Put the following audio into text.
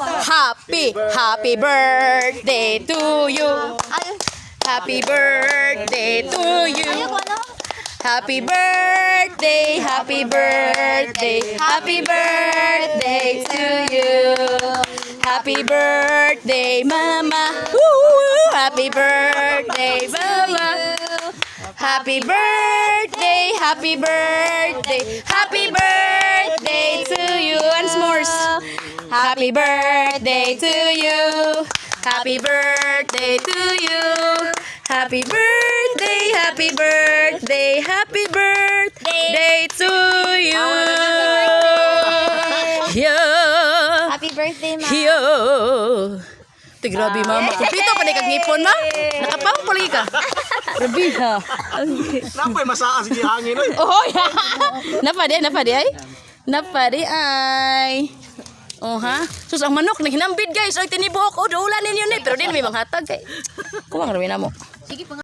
Happy, happy birthday to you. Happy birthday to you. Happy birthday, happy birthday, happy birthday to you. Happy birthday, Mama. Woo! Happy birthday, Mama. Happy birthday, happy birthday, happy birthday to you. Once more. Happy birthday to you. Happy birthday to you. Happy birthday, happy birthday, happy birthday to you. Yeah. Happy birthday, Ma. Yo. Te grabe, mama. Kompleto pa ni kag ngipon, ma. Nakapang puli ka. Grabe ha. Napay masaas gihangin oy. Oh, yeah. Napadi, napadi ay. Napadi ay. Oh ha. Sus, ang manok naghinambid, guys. Oy, tinibuok. Oh, duulan ninyo ni pero di na may manghatag kay. Kuwang ra na mo. Sige pa.